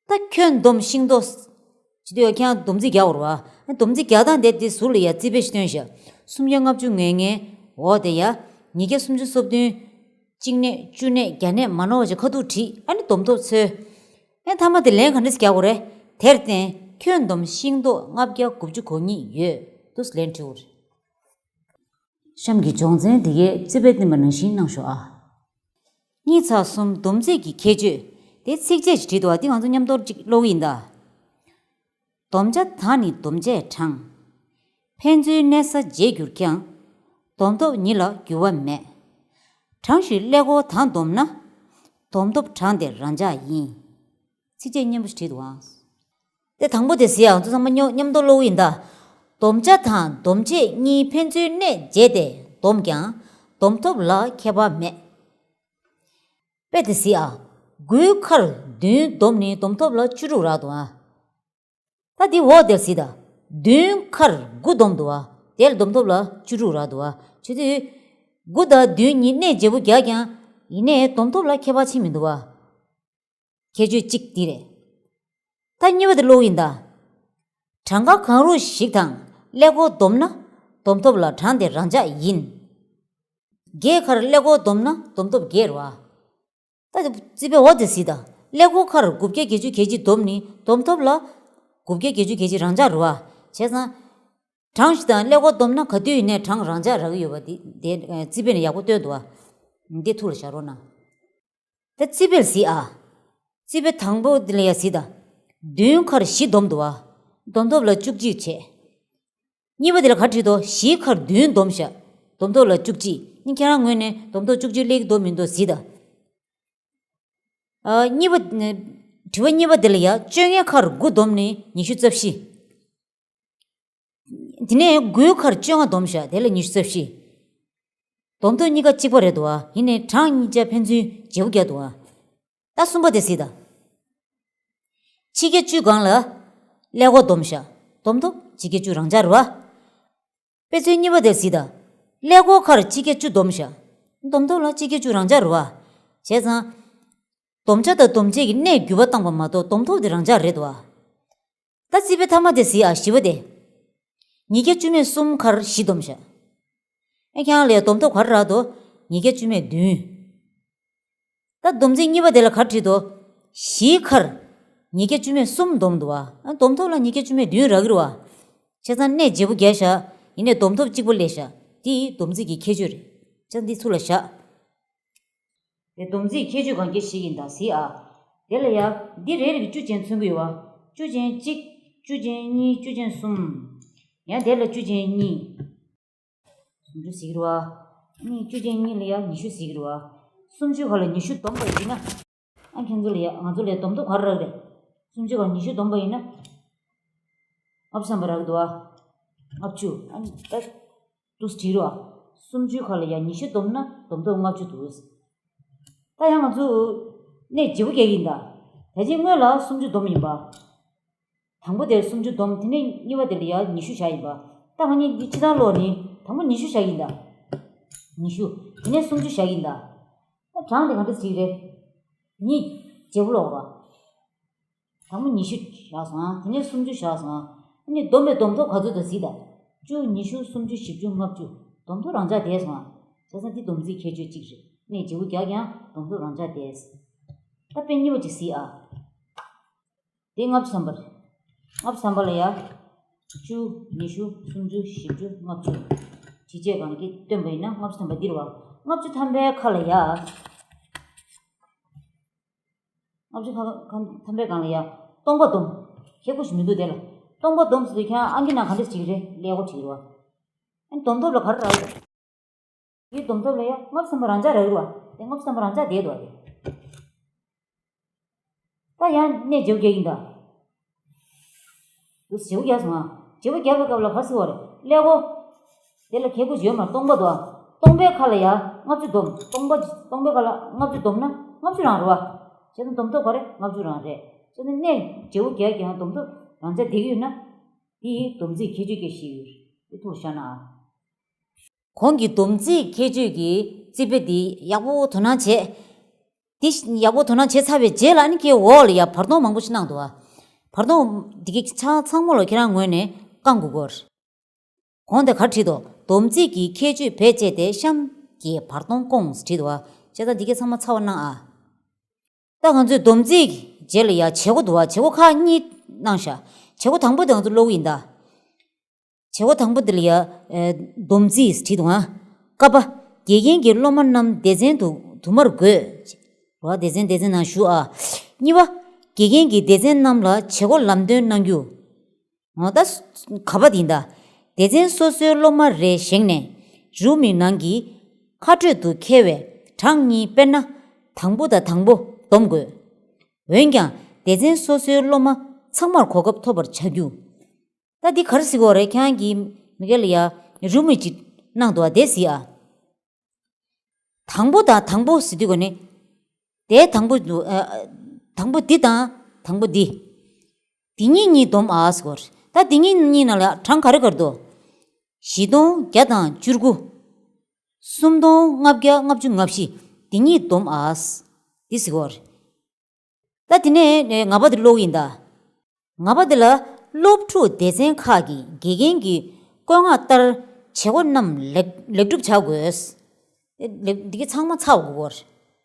ད་ཁྱོན་བསྡོམས་ཤིང་ཏོག་ཅི་དུས་ཡང་ཁྱེད་རང་སྡོམ་རྩིས་རྒྱག་དགོས་རེད་བ། སྡོམ་རྩིས་རྒྱག་སྟངས་དེ་དེ་ཟུར་ལ་ཡ་རྩིས་དཔེ་ཞིག་སྟོན་ཤག་སུམ་བརྒྱ་ལྔ་བཅུ་ང་ལྔའི་འོག་དེ་ཡ། ཉིས་བརྒྱ་སུམ་ཅུ་སོ་བདུན། གཅིག་ནས་བཅུ་ནས་བརྒྱ་ནས་མ་ནོར་བ་ཞིག་ཁ་ཐུག་བྲིས། ཨ་ནི་བསྡོམས་ཐོབ་འཚོལ། ཨ་ནི་མཐའ་མ་དེ་ལན་ག་འདྲས་རྒྱག་དགོས་རེད། དེར་བརྟེན་ཁྱོན་བསྡོམས་ཤིང་ཏོག་ལྔ་བརྒྱ་དགུ་བཅུ་གོ་གཉིས་ཡོད་འདུག་ལན་བྲིས་དགོས་རེད། གཤམ་གྱི་སྦྱོང་ཚན་འདི་གས་རྩིས་དཔེ་བསྟན་པ་ནང་བཞིན་གནང་ཤོག་ཨ། གཉིས་ཚེག་གསུམ་བསྡོམས་རྩིས་ཀྱི་ཁྱད་ཆོས། དེ་ཚིགས་བཅད་ཅིག་བྲིས་འདུག་བ། འདི་ང་ཚོ་མཉམ་དུ་ཅིག་ཀློག་གི་ཡིན་ད། བསྡོམས་བྱ་དང་ནི་བསྡོམས་བྱས་གྲངས། ཕན་ཚུན་གནས་ས་བརྗེས་གྱུར་ཀྱང་། བསྡོམས་ཐོབ་ཉིད་ལ་འགྱུར་བ་མེད། གྲངས་ཤིག་ཀླད་ཀོར་དང་བསྡོམས་ན། བསྡོམས་ཐོབ་གྲངས་དེ་རང་འཇགས་ཡིན། ཚིགས་བཅད་སྙན་པོ་ཞིག་བྲིས་འདུག་ཨང་། དེ་དང་པོ་དེ་གཟིགས་ཨང་། ཚོ་ཚང་མ་མཉམ་མཉམ་དུ་ཀློག་གི་ཡིན་ད། བསྡོམས་བྱ་དང་བསྡོམས་བྱེད་གཉིས་ཕན་ཚུན་གནས་བརྗེས་ཏེ་བསྡོམས་ཀྱང་། བསྡོམས་ཐོབ་ལ་ཁྱད་པར་མེད། དཔེ་དེ་གཟིགས་ཨ། དགུའི་ཁར་བདུན་བསྡོམས་ནི་བསྡོམས་ཐོབ་ལ་བཅུ་དྲུག་རག་འདུག་ཨ། ད་འདི་འོག་དེར་གཟིགས་དང་། བདུན་ཁར་དགུ་བསྡོམས་འདུག་བ། དེ་ལ་བསྡོམས་ཐོབ་ལ་བཅུ་དྲུག་རག་འདུག་བ། བྱས་ཙང་། དགུ་དང་བདུན་གཉིས་གནས་བརྗེ་པོ་རྒྱག་ཀྱང་། ཡིན་ནའི་བསྡོམས་ཐོབ་ལ་ཁྱད་པར་ཕྱིན་མི་འདུག་བ། ཁྱད་ཆོས་གཅིག་འདི་རེད། ད་གཉིས་པ་དེ་ཀློག་ཡིན་ད། གྲངས་ཀ་གང་རུང་ཞིག་དང་ཀླད་ཀོར་བསྡོམས་ན། བསྡོམས་ཐོབ་ལ་གྲངས་དེ་རང་འཇགས་ཡིན། བརྒྱད་ཁར་ཀླད་ཀོར་བསྡོམས་ན་བསྡོམས་ཐོབ་བརྒྱད་རེད་བ། ད་རྩིས་དཔེ་འོག་དེ་གཟིགས་དང་། ཀླད་ཀོར་ཁར་དགུ་བརྒྱ་བརྒྱད་ཅུ་གྱ་གཅིག་བསྡོམས་ནི་བསྡོམས་ཐོབ་ལ། དགུ་བརྒྱ་བརྒྱད་ཅུ་གྱ་གཅིག་རང་འཇགས་རེད་བ། བྱས་ཙང་། གྲངས་ཤིག་དང་ཀླད་ཀོར་བསྡོམས་ན་ག་དུས་ཡིན་ནའི་གྲངས་རང་འཇགས་རག་གི་ཡོད་པ་འདི་དེ་རྩིས་དཔེ་ནས་ཡག་པོ་སྟོན་འདུག་བ། འདི་ཐུགས་ལ་བཞག་རོགས་གནང་། ད་རྩིས་དཔེ་ལ་གཟིགས་ཨ། རྩིས་དཔེ་དང་པོ་འདི་ལ་ཡ་གཟིགས་དང་། བདུན་ཁར་བཞི་བསྡོམས་འདུག་བ། བསྡོམས་ཐོབ་ལ་བཅུ་གཅིག་བྱས། གཉིས་པ་དེ་ལ་ག་བྲིས་འདུག་བཞི་ཁར་བདུན་བསྡོམས་ཤག་བསྡོམས་ཐོབ་ལ་བཅུ་གཅིག་ནི་ཁྱེད་རང་ངོས་ནས་བསྡོམས་ཐོབ་བཅུ་གཅིག་སླེབས་ཀྱི་འདུག་མི་འདུག་གཟིགས་དང་། ཨ། གཉིས་པ། དྲི་བ་གཉིས་པ་དེ་ལ་ཡ། བཅོ་ལྔའི་ཁར་དགུ་བསྡོམས་ནི་ཉི་ཤུ་རྩ་བཞི། དེ་ནས་དགུའི་ཁར་བཅོ་ལྔ་བསྡོམས་ཤག་དེ་ལ་ཉི་ཤུ་རྩ་བཞི། བསྡོམས་ཐོབ་གཉིས་ཀ་གཅིག་པ་རེད་འདུག་བ། ཡིན་ནའི་གྲངས་གཉིས་ཆ་ཕན་ཚུན་བརྗེ་པོ་རྒྱག་འདུག་བ། ད་གསུམ་པ་དེ་གཟིགས་དང་། ཆིག་བརྒྱ་བཅུ་སྒང་ལ་ཀླད་ཀོར་བསྡོམས་ཤག་བསྡོམས་ཐོབ་ཆིག་བརྒྱ་བཅུ་རང་འཇགས་རེད་བ། དཔེ་མཚོན་གཉིས་པ་དེ་གཟིགས་དང་། ཀླད་ཀོར་ཁར་ཆིག་བརྒྱ་བཅུ་བསྡོམས་ཤག་བསྡོམས་ཐོབ་ལ་ཆིག་བརྒྱ་བཅུ་རང་འཇགས་རེད་བ། བྱས་ཙང་། བསྡོམས་བྱ་དང་བསྡོམས་བྱེད་ཀྱི་གནས་བརྒྱུད་པ་བཏང་པ་མ་གཏོགས་བསྡོམས་ཐོབ་དེ་རང་འཇགས་རེད་འདུག་བ། ད་རྩིས་དཔེ་མཐའ་མ་དེ་གཟིགས་ཨ། བཞི་པ་དེ། ཉིས་བརྒྱ་བཅུ་མེད་གསུམ་ཁར་བཞི་བསྡོམས་ཤག་ཨེ། ཁྱེད་རང་ལ་བསྡོམས་ཐོབ་ག་རེ་རག་འདུག་ཉིས་བརྒྱ་བཅུ་མེད་བདུན། ད་སྡོམ་རྩིས་གཉིས་པ་དེ་ལ་ག་རེ་བྲིས་འདུག་བཞི་ཁར་ཉིས་བརྒྱ་བཅུ་མེད་གསུམ་བསྡོམས་འདུག་བ། ཨ། བསྡོམས་ཐོབ་ལ་ཉིས་བརྒྱ་བཅུ་མེད་བདུན་རག་གི་རེད་བ། བྱས་ཙང་གནས་བརྗེ་པོ་བརྒྱབ་ཤག་ཡིན་ནའི་བསྡོམས་ཐོབ་གཅིག་པ་སླེབས་ཤག་དེ་སྡོམ་རྩིས་ཀྱི་ཁྱད་ཆོས་རེད། ཅག་འདི་ཚུར་ལ་བཞག་དེ་སྡོམ་རྩིས་ཁྱད་ཆོས་གང་ག་ཞིག་ཡིན་ད་གཟིགས་ཨ། དེ་ལ་ཡ། འདི་རེ་རེ་གི་བཅུ་ཅན་མཚོན་གྱི་ཡོད་བ། བཅུ་ཅན་གཅིག་བཅུ་ཅན་གཉིས། བཅུ་ཅན་གསུམ། ཡང་དེ་ལ་བཅུ་ཅན་གཉིས། སུམ་ཅུ་ཟེར་གྱི་རེད་བ། གཉིས། བཅུ་ཅན་གཉིས་ལ་ཡ་ཉི་ཤུ་ཟེར་གྱི་རེད་བ། སུམ་ཅུ་ཁ་ལ་ཉི་ཤུ་བསྡོམས་པ་ཡིན་ན། ཨ། ཁྱེད་ཚོ་ལ་ཡ། ང་ཚོ་ལ་ཡ་བསྡོམས་ཐོབ་ག་རེ་རག་རེད། སུམ་ཅུ་ཁ་ལ་ཉི་ཤུ་བསྡོམས་པ་ཡིན་ན། ལྔ་བཅུ་ཐམ་པ་རག་གི་འདུག་བ། ལྔ་བཅུ། ཨ་ནི་ད། འདུག་སེ་བྲིས་རོགས། སུམ་ཅུ་ཁ་ལ་ཡ་ཉི་ཤུ་བསྡོམས་ན་བསྡོམས་ཐོབ་ལྔ་བཅུ་འདུག་ད་ཡང་ང་ཚོ་གནས་བརྗེ་པོ་རྒྱག་གི་ཡིན་ད། ད་ཅི་སྔོན་ལ་སུམ་ཅུ་བསྡོམས་ཡིན་པ། དང་པོ་དེར་སུམ་ཅུ་བསྡོམས། དེ་ནས་གཉིས་པ་དེ་ལ་ཡ་ཉི་ཤུ་བཞག་ཡིན་པ། ད་ང་གཉིས་འདི་ཕྱི་ནང་ལོགས་ནི་དང་པོ་ཉི་ཤུ་བཞག་ཡིན་ད། ཉི་ཤུ། དེ་ནས་སུམ་ཅུ་བཞག་ཡིན་ད། ད་གྲངས་དེ་ག་འདྲ་ཞིག་རེད། གཉིས་བརྗེ་པོ་ལོག་ར། དང་པོ་ཉི་ཤུ་བཞག་སོང་ཨ། དེ་ནས་སུམ་ཅུ་བཞག་སོང་ཨ། ཨ་ནི་བསྡོམས་པས་བསྡོམས་ཐོབ་ག་ཚོད་འདུག་གཟིགས་དང་། བཅུ། ཉི་ཤུ། སུམ་ཅུ། བཞི་བཅུ། ལྔ་བཅུ། བསྡོམས་ཐོབ་རང་འཇགས་བསྡད་སོང་ཨ། བྱས་ཙང་འདི་སྡོམ་རྩིས་ཁྱད་ཆོས་གཅིག་རེད། གནས་བརྗེ་པོ་རྒྱག་ཀྱང་བསྡོམས་ཐོབ་རང་འཇགས་བསྡད། ད་དཔེ་གཉིས་པ་ཅིག་གཟིགས་ཨ། དེ་ལྔ་བཅུ་ཐམ་པ་རེད། ལྔ་བཅུ་ཐམ་པ་ལ་ཡ། བཅུ། ཉི་ཤུ། སུམ་ཅུ། བཞི་བཅུ། ལྔ་བཅུ། བྲིས་རྗེས་གང་གི་སྟོན་པ་ཡིན་ན་ལྔ་བཅུ་ཐམ་པ་འདི་རེད་བ། ལྔ་བཅུ་ཐམ་པའི་ཁ་ལ་ཡ། ལྔ་བཅུ་ཐམ་པ། ཐམ་པའི་སྒང་ལ་ཡ། སྟོང་པ་བསྡོམས། ཁྱད་པར་ཞིག་མི་འདུག་དེ་ལ། སྟོང་པ་བསྡོམས་ཟེར་དུས་ཁྱེད་རང་ཨང་ཀི་ནང་ག་འདྲ་ཞིག་རེད། ཀླད་ཀོར་བྱེད་ཀྱི་རེད་བ། ཨ་ནི་བསྡོམས་ཐོབ་ལ་ག་རེ་རག་གི་རེད། དེའི་བསྡོམས་ཐོབ་ལ་ཡ་ལྔ་བཅུ་ཐམ་པ་རང་འཇགས་རག་གི་རེད་བ། དེ་ལྔ་བཅུ་ཐམ་པ་རང་འཇགས་བསྡད་འདུག་བ་དེ། ད་ཡང་གནས་བརྗེ་པོ་རྒྱག་གི་ཡིན་ད། འདུག་སེ་བརྗེ་པོ་རྒྱག་སོང་ཨ། བརྗེ་པོ་རྒྱག་པའི་སྐབས་ལ་ག་རེ་ཟེར་བ་རེད། ཀླད་ཀོར། དེ་ལ་ཁྱད་པར་ཞིག་ཡོད་མ་རེད། སྟོང་པ་འདུག་ཨ། སྟོང་པའི་ཁ་ལ་ཡ་ལྔ་བཅུ་བསྡོམས། སྟོང་པ། སྟོང་པའི་ཁ་ལ་ལྔ་བཅུ་བསྡོམས་ན་ལྔ་བཅུ་རང་རེད་བ། བྱས་ཙང་བསྡོམས་ཐོབ་ག་རེ། ལྔ་བཅུ་རང་རེད། བྱས་ཙང་གནས་བརྗེ་པོ་རྒྱག་ཀྱང་བསྡོམས་ཐོབ་རང་འཇགས་བསྡད་ཀྱི་ཡོད་ན། དེ་ཡི་སྡོམ་རྩིས་ཁྱད་ཆོས་སྐད་ཞིག་ཡོད་རེད། དེ་ཐུགས་ལ་བཞག་ན་ཨ། གོང་གི་སྡོམ་རྩིས་ཁྱད་ཆོས་ཀྱི་རྩིས་དཔེ་འདི་ཡག་པོ་དོ་སྣང་བྱེད། འདི་ཡག་པོ་དོ་སྣང་བྱེད་ཚར་བའི་རྗེས་ལ་ནི་ཁྱེད་འོག་ལ་ཡ་བར་སྟོང་མང་པོ་ཞིག་གནང་འདུག་བ། བར་སྟོང་འདི་གའི་ཆ་ཚང་མ་ལ་ཁྱེད་རང་ངོས་ནས་བསྐང་དགོས་ཀྱི་ཡོད་རེད། གོང་དེ་ག་རེ་བྲིས་འདུག་སྡོམ་རྩིས་ཀྱི་ཁྱད་ཆོས་བེད་སྤྱད་དེ་གཤམ་གྱི་བར་སྟོང་བསྐོངས་བྲིས་འདུག་བ། བྱས་ཙང་འདི་གའི་ཚང་མ་ཚར་བ་གནང་ཨ། ད་ང་ཚོས་སྡོམ་རྩིས་རྗེས་ལ་ཡ་བྱེད་སྒོ་འདུག་བ། བྱེད་སྒོ་ཁག་གཉིས་གནང་ཤག་བྱེད་སྒོ་དང་པོ་དེ་ང་ཚོ་ཀློག་གི་ཡིན་ད། བྱེད་སྒོ་དང་པོ་འདི་ལ་ཡ། ཨེ། སྡོམ་རྩིས་བྲིས་འདུག་ཨ། ཀ་པ། དགེ་རྒན་གྱིས་སློབ་མ་རྣམས་སྡེ་ཚན་དུ་དུ་མར་བགོས། རོ། སྡེ་ཚན་སྡེ་ཚན་ནང་ཞུགས་ཨ། གཉིས་པ། དགེ་རྒན་གྱིས་སྡེ་ཚན་རྣམས་ལ་བྱེད་སྒོ་ལམ་སྟོན་གནང་རྒྱུ། འོ་ད། ག་པ་འདི་ཡིན་ད། སྡེ་ཚན་སོ་སོའི་སློབ་མ་རེ་བཞེངས་ནས་རིའུ་མིག་ནང་གི་ཁ་སྤྲོད་དུ་འཁེལ་བའི་གྲངས་གཉིས། དཔེར་ན། དང་པོ་དང་དང་པོ་བསྡོམ་དགོས། འོན་ཀྱང་སྡེ་ཚན་སོ་སོའི་སློབ་མ་ཚང་མར་གོ་སྐབས་ཐོབ་པར་བྱ་རྒྱུ། ད་འདི་ག་རེ་ཟེར་གྱི་ཡོད་རེད། ཁྱེད་རང་གིས་མི་སྒེར་ལ་ཡ་རིའུ་མིག་ཅིག་གནང་འདུག་བ། དེ་གཟིགས་ཨ། དང་པོ་དང་དང་པོ་ཟེར་དུས་གོ་ནི། དེ་དང་པོ་འདུག་ཨ། དང་པོ་འདི་དང་དང་པོ་འདི། འདི་གཉིས་གཉིས་བསྡོམས་ཨ་ཟེར་གྱི་ཡོད་རེད། ད་འདི་གཉིས་གཉིས་ནང་ལ་གྲངས་ག་རེ་ག་རེ་འདུག་བཞི་སྟོང་བརྒྱ་དང་བཅུ་དགུ། སུམ་སྟོང་ལྔ་བརྒྱ་ལྔ་བཅུ་ང་བཞི། འདི་གཉིས་བསྡོམས་ཨ། འདི་ཟེར་གྱི་ཡོད་རེད། ད་དེ་ནས་ང་པ་དེ་ཀློག་གི་ཡིན་ད། ང་པ་དེ་ལ། སློབ་ཕྲུག་སྡེ་ཚན་ཁག་གིས་དགེ་རྒན་གྱི་བཀོད་མངགས་ལྟར་བྱེད་སྒོ་རྣམས་ལེགས་ལེགས་གྲུབ་བྱ་དགོས། ལེགས། འདི་གའི་ཚང་མ་ཚར་དགོས་གོ།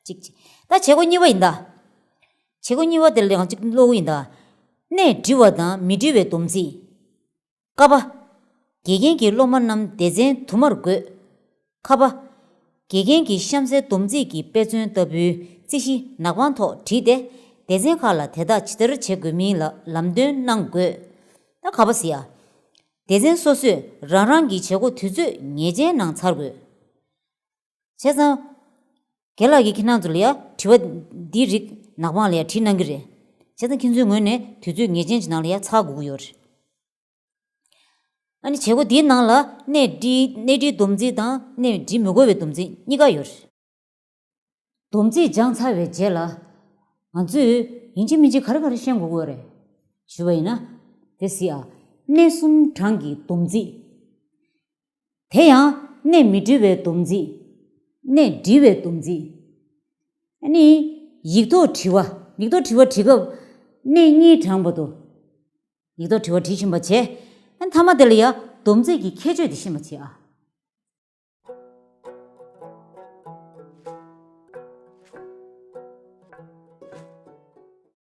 གཅིག་གཅིག་ད་བྱེད་སྒོ་གཉིས་པ་ཡིན་ད། བྱེད་སྒོ་གཉིས་པ་དེ་ལ་ཡང་གཅིག་ཀློག་གི་ཡིན་ད། གནས་འགྲིབ་པ་དང་མི་འགྲིབ་པའི་སྡོམ་རྩིས། ཀ་པ། དགེ་རྒན་གྱིས་སློབ་མ་རྣམས་སྡེ་ཚན་དུ་མར་བགོས། ཁ་པ། དགེ་རྒན་གྱིས་གཤམ་གསལ་སྡོམ་རྩིས་ཀྱི་དཔེ་མཚོན་ལྟ་བུའི་རྩིས་གཞི་ནག་པང་ཐོག་བྲིས་ཏེ། སྡེ་ཚན་ཁག་ལ་དེ་དག་ཇི་ལྟར་བྱེད་དགོས་མིན་ལ་ལམ་སྟོན་གནང་དགོས། ད་ག་པ་ཟེར་ཡ། སྡེ་ཚན་སོ་སོས་རང་རང་གི་བྱེད་སྒོ་དུས་ཚོད་ངེས་ཅན་ནང་ཚར་དགོས། བྱས་ཙང་། རྒན་ལགས་ཀྱིས་ཁྱེད་རང་ཚོ་ལ་ཡ་དྲི་བ་འདིའི་རིགས་ནག་པང་ལ་ཡ་བྲིས་གནང་གི་རེད། བྱས་ཙང་ཁྱེད་ཚོའི་ངོས་ནས་དུས་ཚོད་ངེས་ཅན་གྱི་ནང་ལ་ཡ་ཚར་དགོས་ཀྱི་ཡོད་རེད། ཨ་ནི་བྱེད་སྒོ་འདིའི་ནང་ལ་གནས་འགྲིབ། གནས་འགྲིབ་སྡོམ་རྩིས་དང་གནས་འགྲིབ་མི་དགོས་པའི་སྡོམ་རྩིས་གཉིས་ཀ་ཡོད་རེད། སྡོམ་རྩིས་སྦྱངས་ཚར་བའི་རྗེས་ལ། ང་ཚོས་ཡིན་གཅིག་མིན་གཅིག་ག་རེ་ག་རེ་ཤེས་དགོས་ཀྱི་ཡོད་རེད། ཞུས་པ་ཡིན་ན། དེ་གཟིགས་ཨ། གནས་གསུམ་གྲངས་ཀྱི་སྡོམ་རྩིས། དེ་ཡང་གནས་མི་འགྲིབ་པའི་སྡོམ་རྩིས། གནས་འགྲིབ་པའི་སྡོམ་རྩིས། ཨ་ནི། ཡིག་ཐོག་དྲི་བ། ཡིག་ཐོག་དྲི་བ་དྲི་སྐབས། གནས་གཉིས་དྲངས་པ་དང་། ཡིག་ཐོག་དྲི་བ་དྲི་བཞིན་པ་བྱས། ཨ་ནི་མཐའ་མ་དེ་ལ་ཡ་སྡོམ་རྩིས་ཀྱི་ཁྱད་ཆོས་དེ་ཤེས་པ་བྱེད་ཨ།